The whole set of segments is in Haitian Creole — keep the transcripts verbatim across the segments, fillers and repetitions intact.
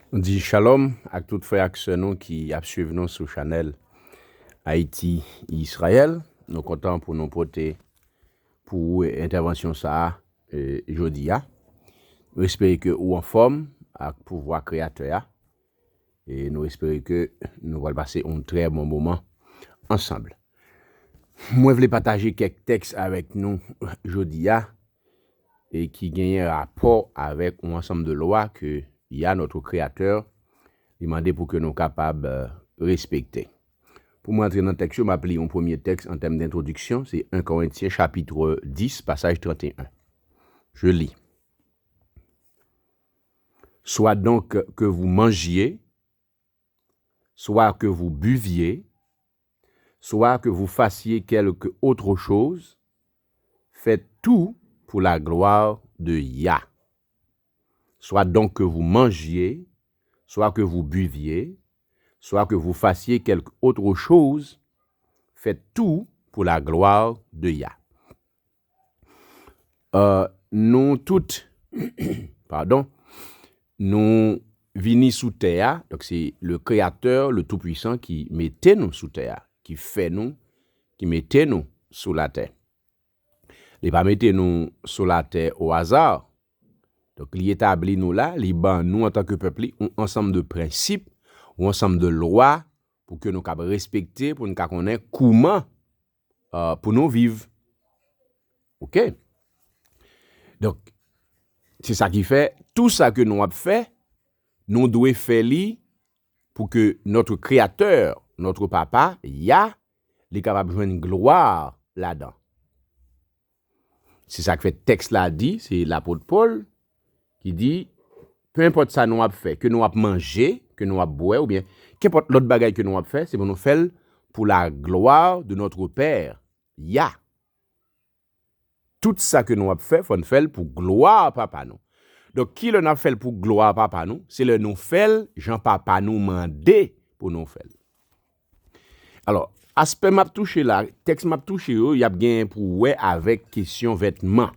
Nou di shalom ak tout frè ak sè nou ki ap swiv nou sou chanèl Ayiti Izrayèl. Nou kontan pou nou pote pou ou entèvansyon sa a, e, jodi a. Nou espere ke ou anfòm ak pouvwa Kreyatè a. E nou espere ke nou pral pase yon trè bon moman ansanm. Mwen vle pataje kèk tèks avèk nou jodi a, e ki genyen rapò avèk yon ansanm de lwa ke Yah, notre Créateur, li mande pou ke nou kapab, euh, respekte. Pou mwen antre nan tèks yo, m ap li yon premye tèks an tèm d'entwodiksyon, se en Korentyen chapit dis, pasaj trente et un. Je lis. Soit donc que vous mangiez, soit que vous buviez, soit que vous fassiez quelque autre chose, faites tout pour la gloire de Yah. Soit donc que vous mangiez, soit que vous buviez, soit que vous fassiez quelque autre chose, faites tout pour la gloire de Yah. Euh, nou tout, pardon, nou vini sou tè a, donk se le Créateur, le Tout-Puissant ki mete nou sou tè a, ki fè nou, ki mete nou sou latè. Li pa mete nou sou latè o aza. Donk li etabli nou la, li ban nou antanke pèp li yon ansanm de prensip, yon ansanm de lwa pou ke nou kab respekte, pou nou ka konnen kouman, euh, pou nou viv. Oke? Donk, se sa ki fè, tou sa ke nou ap fè, nou dwe fè li pou ke notre Créateur, notre Papa, Yah, li kapab jwenn glwa ladan. Se sa k fè tèks la di, se lapot Pòl ki di, pe enpòt sa nou ap fè, ke nou ap manje, ke nou ap bwè, oubyen kenpòt lòt bagay ke nou ap fè, se pou nou fè l pour la gloire de notre Père, Yah. Tout sa ke nou ap fè, fò n fè l pou glwa Papa nou. Donk, kilè n ap fè l pou glwa Papa nou? Se lè nou fè l jan Papa nou mande pou nou fè l. Alò, aspè m ap touche la, tèks m ap touche yo, y ap gen pou wè avèk kesyon vètman.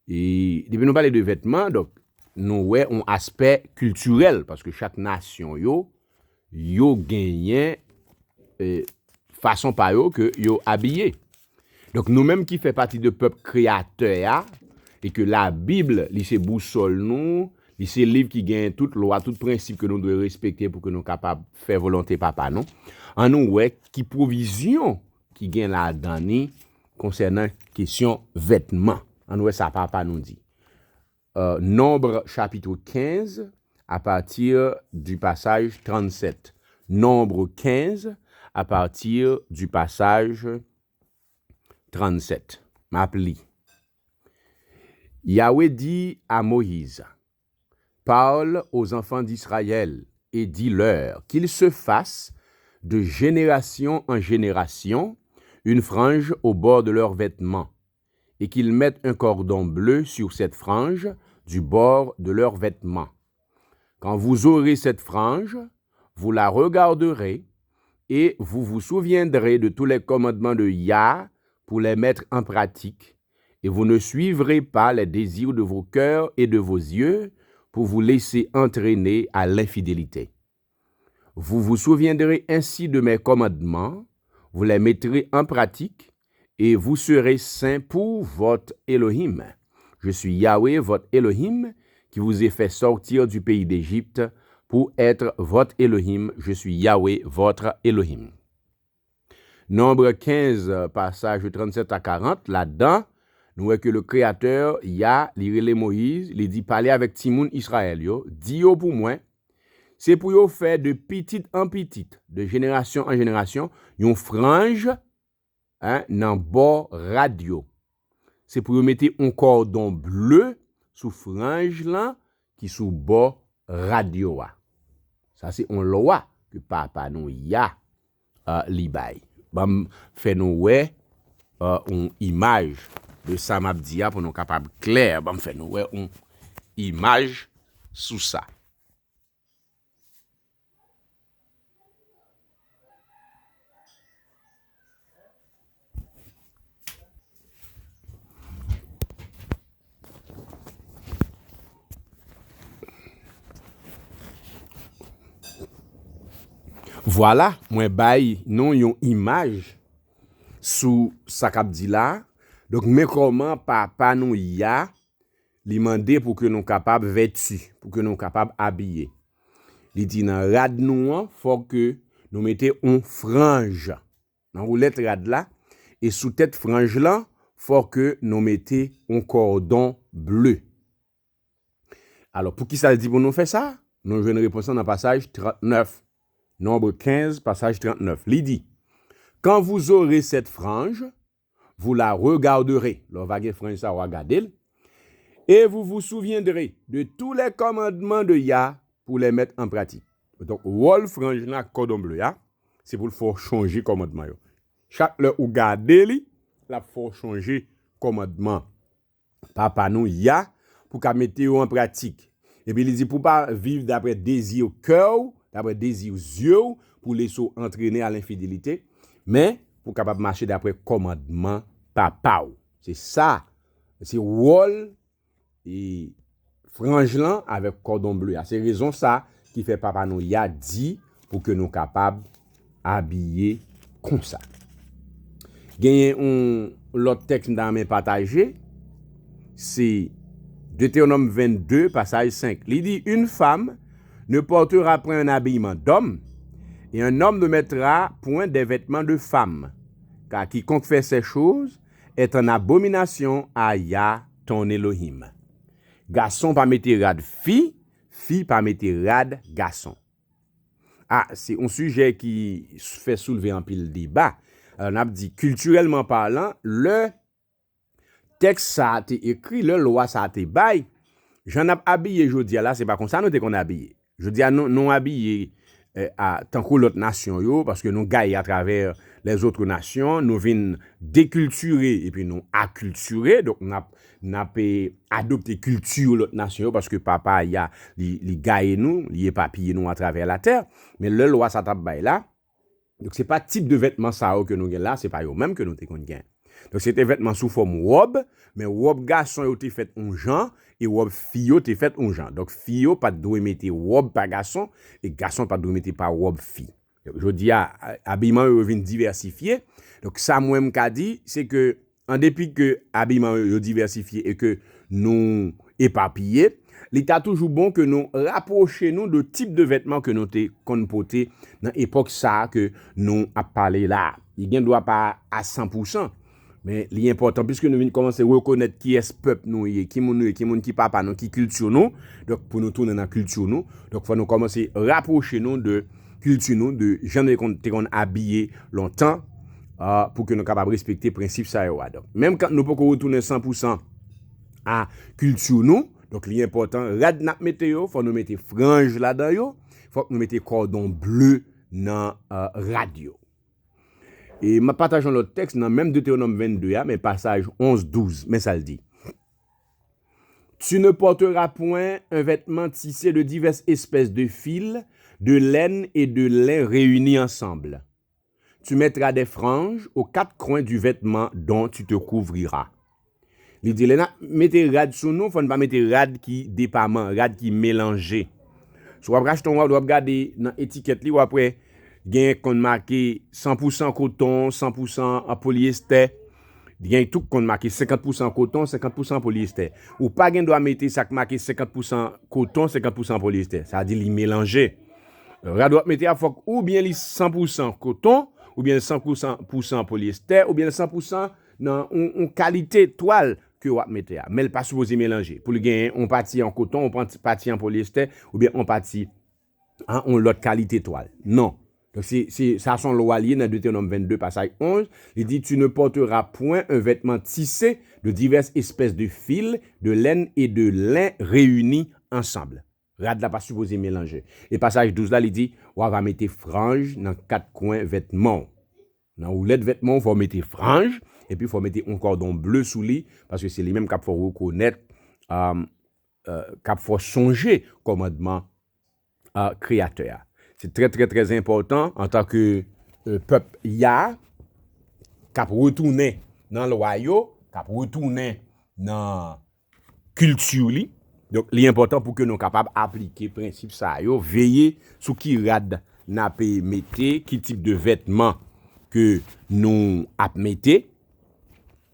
E depi nou pale de vètman, donk, nou wè yon aspè kiltirèl, paske chak nasyon yo, yo genyen, e, fason pa yo ke yo abiye. Donk, nou menm ki fè pati de pèp Kreyatè a, e ke Labib, li se bousòl nou, li se liv ki gen tout lwa, tout prensip ke nou dwe respekte pou ke nou kapab fè volonte Papa nou, ann nou wè ki pwovizyon ki gen ladan li konsènan kesyon vètman. Ann wè sa Papa nou di. Euh, Nombre chapitre quinze, à partir du passage trente-sept. Nombre quinze, à partir du passage trente-sept. M ap li. Yahweh dit à Moïse, parle aux enfants d'Israël et dis-leur qu'il se fasse de génération en génération une frange au bord de leurs vêtements, et qu'ils mettent un cordon bleu sur cette frange du bord de leurs vêtements. Quand vous aurez cette frange, vous la regarderez, et vous vous souviendrez de tous les commandements de Yah pour les mettre en pratique, et vous ne suivrez pas les désirs de vos cœurs et de vos yeux pour vous laisser entraîner à l'infidélité. Vous vous souviendrez ainsi de mes commandements, vous les mettrez en pratique, et vous serez saints pour votre Elohim. Je suis Yahweh, votre Elohim, qui vous ai fait sortir du pays d'Égypte pour être votre Elohim. Je suis Yahweh, votre Elohim. Nonb kenz, pasaj tranntsèt a karant, ladan, nou wè ke le Kreyatè, Yah, li rele Moyiz, li di, pale avèk timoun Izrayèl yo, di yo pou mwen, se pou yo fè de pitit an pitit, de jenerasyon an jenerasyon, yon franj, en, nan bò rad yo. Se pou yo mete yon kòdon ble sou franj lan ki sou bò rad yo a. Sa se yon lwa ke Papa nou Yah, eh, li bay. Ban m fè nou wè, eh, yon imaj de sa m ap di a pou nou kapab klè. Ban m fè nou wè yon imaj sou sa. Vwala, mwen bay nou yon imaj sou sa k ap di la. Donk, men kòman Papa nou Ya, li mande pou ke nou kapab vèti, pou ke nou kapab abiye. Li di nan rad nou an, fò ke nou mete yon franj nan woulèt rad la, e sou tèt franj lan, fò ke nou mete yon kòdon ble. Alò, poukisa l di pou nou fè sa? Nou jwenn repons lan nan pasaj trannèf. Nonb kenz, pasaj trannèf. Li di, Quand vous aurez cette frange, vous la regarderez. Lè w va gen franj sa, w a gade l. Et vous vous souviendrez de tous les commandements de Yah pour les mettre en pratique. Donk, wòl franj lan ak kòdon ble a, se pou l fè w chonje kòmandman yo. Chak lè ou gade li, l ap fè w chonje kòmandman Papa nou Ya pou ka mete yo an pratik. Epi li di pou pa viv daprè dezi kè w, daprè dezi zye w, pou lese w antrene a lenfidelite, men pou kapab mache daprè kòmandman Papa w. Se sa, se wòl e franj lan avèk kòdon ble a. Se rezon sa ki fè Papa nou Ya di pou ke nou kapab abiye konsa. Genyen yon lòt tèks m ta renmen pataje, se Deutéronome vingt-deux, pasaj cinq. Li di, Une femme ne portera point un habillement d'homme, et un homme ne mettra point des vêtements de femme, car quiconque fait ces choses est en abomination à Yah ton Elohim. Gason pa mete rad fi, fi pa mete rad gason. A, se yon sijè ki fè soulve anpil deba. Alò, n ap di, kiltirèlman palan, lè tèks sa a te ekri, lè lwa sa a te bay, jan n ap abiye jodi a la, se pa konsa nou te konn abiye. Jodi a, nou, nou abiye, eh, a, tankou lòt nasyon yo, paske nou gaye atravè lèzòt nasyon, nou vin dekiltire epi nou akiltire, donk n ap, n ap, eh, adopte kilti lòt nasyon yo, paske Papa Ya, li, li gaye nou, li epapiye nou atravè latè. Men lè lwa sa t ap bay la, donk se pa tip de vètman sa yo ke nou gen la, se pa yo menm ke nou te konn gen. Donk se te vètman sou fòm wòb, men wòb gason yo te fèt yon jan, e wòb fi yo te fèt yon jan. Donk fi yo pa t dwe mete wòb pa gason, e gason pa t dwe mete pa wòb fi. Donk jodi a, a, abiman yo vin divèsifye. Donk sa mwen m ka di, se ke an depi ke abiman yo, yo divèsifye e ke nou epapiye, li ta toujou bon ke nou rapwoche nou de tip de vètman ke nou te konn pote nan epòk sa a ke nou ap pale la a. Li gen dwa pa a san pou san, men li enpòtan piske nou vin kòmanse rekonèt kiyès pèp nou ye, ki moun nou ye, ki moun ki papa nou, ki kilti nou. Donk, pou nou tounen nan kilti nou, donk, fò nou kòmanse rapwoche nou de kilti nou, de jan nou te konn, te konn abiye lontan, ah, pou ke nou kapab respekte prensip sa yo a. Donk, menm kan nou poko retounen san pou san a kilti nou, donk, li enpòtan, rad n ap mete yo, fò nou mete franj ladan yo, fòk nou mete kòdon ble nan, ah, rad yo. E m ap pataje yon lòt tèks nan menm Deutéronome vingt-deux a, men pasaj onz, douz, men sa l di. Tu ne porteras point un vêtement tissé de diverses espèces de fil, de laine et de lin réunis ensemble. Tu mettras des franges aux quatre coins du vêtement dont tu te couvriras. Li di, lè n ap mete rad sou nou, fò n pa mete rad ki depaman, rad ki melanje. Si w ap achte yon rad, w ap gade nan etikèt li, w ap wè gen konn make san pou san koton, san pou san polyester. Gen tout konn make senkant pou san koton, senkant pou san polyester. Ou pa gen dwa mete sa k make senkant pou san koton, senkant pou san polyester. Sa di li melanje. Rad w ap mete a fòk oubyen li san pou san koton, oubyen li san pou san, pou san polyester, oubyen li san pou san nan yon, yon kalite twal ke w ap mete a. Men l pa sipoze melanje. Pou li gen yon pati an koton, yon pati, pati an polyester, oubyen yon pati an yon lòt kalite twal. Non. Donk, se, se, sa se yon lwa li ye nan Deutéronome vingt-deux, pasaj onz. Li di, Tu ne porteras point un vêtement tissé de diverses espèces de fil, de laine et de lin réunis ensemble. Rad la pa sipoze melanje. E pasaj douz la, li di, w a va mete franj nan kat kwen vètman w. Nan woulèt vètman w, fò w mete franj, epi fò w mete yon kòdon ble sou li, paske se li menm k ap fè w rekonèt, um, euh, k ap fè w sonje kòmandman, euh, Kreyatè a. Se trè, trè, trè enpòtan antanke, euh, pèp Ya, k ap retounen nan lwa yo, k ap retounen nan kilti li. Donk, li enpòtan pou ke nou kapab aplike prensip sa yo, veye sou ki rad n ape mete, ki tip de vètman ke nou ap mete.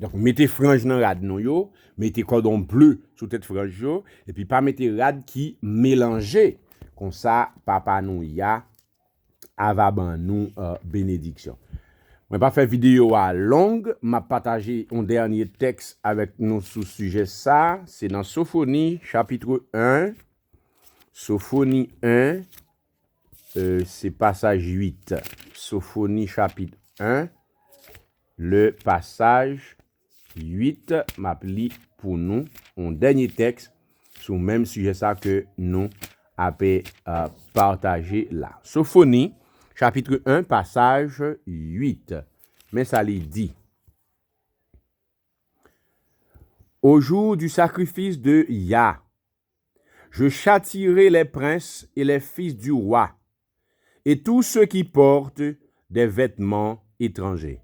Donk, mete franj nan rad nou yo, mete kòdon ble sou tèt franj yo, epi pa mete rad ki melanje. Konsa, Papa nou Ya a va ban nou, euh, benediksyon. Mwen pa fè videyo a long, m ap pataje yon dènye tèks avèk nou sou sijè sa. Se nan Sofoni, chapit en. Sofoni en, euh, se pasaj uit. Sofoni, chapit en, le pasaj uit, m ap li pou nou yon dènye tèks sou menm sijè sa ke nou ape, euh, pataje la. Sofoni, chapit en, pasaj uit. Men sa li di. Au jour du sacrifice de Ya, je châtierai les princes et les fils du roi, et tous ceux qui portent des vêtements étrangers.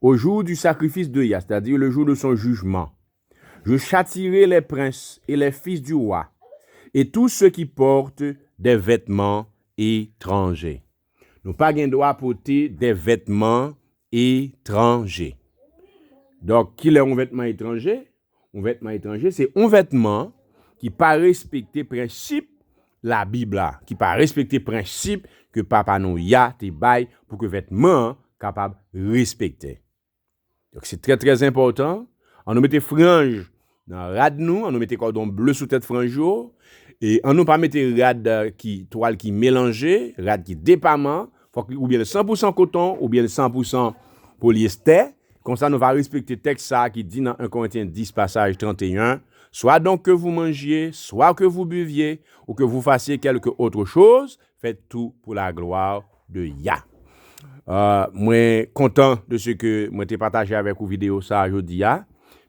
Au jour du sacrifice de Ya, c'est-à-dire le jour de son jugement, je châtierai les princes et les fils du roi, et tous ceux qui portent des vêtements étrangers. Nou pa gen dwa pote des vêtements étrangers. Donk, kilè yon vètman etranje? Yon vètman etranje, se yon vètman ki pa respekte prensip Labib la, ki pa respekte prensip ke Papa nou Ya te bay pou ke vètman an kapab respekte. Donk, se trè, trè enpòtan. Ann nou mete franj nan rad nou, ann nou mete kòdon ble sou tèt franj yo. E ann nou pa mete rad, euh, ki, twal ki melanje, rad ki depaman. Fòk li oubyen l san pou san koton, oubyen l san pou san polyester. Konsa, nou va respekte tèks sa a ki di nan en Korentyen dis, pasaj trannteyen, Soit donc que vous mangiez, soit que vous buviez, ou que vous fassiez quelque autre chose, faites tout pour la gloire de Ya. Euh, mwen kontan de ce que mwen te pataje avèk ou videyo sa a jodi a.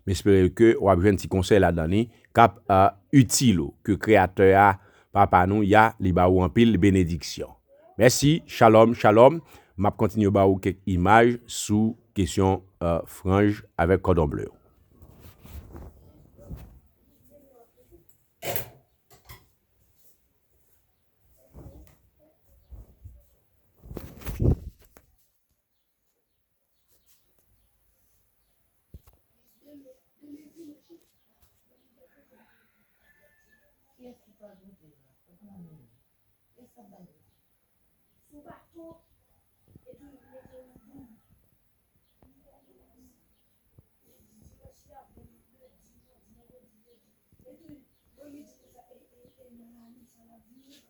M espere ke w ap jwenn ti konsèy ladan li k ap, euh, itil ou, ke Kreyatè a, Papa nou Ya, li ba ou anpil benediksyon. Mèsi, shalom, shalom. M ap kontinye ba ou kèk imaj sou kesyon, euh, franj avèk kòdon ble yo. Kiyès ki pral monte la? Ou konn mwen. Kiyès k ap bay monte? Sou bato, epi mete nan doub. Dimanch la, vin ledi, madi, mèkredi, jedi. Epi, mwen, mi di konsa, e, e, e, nan lane sa, n ap vini.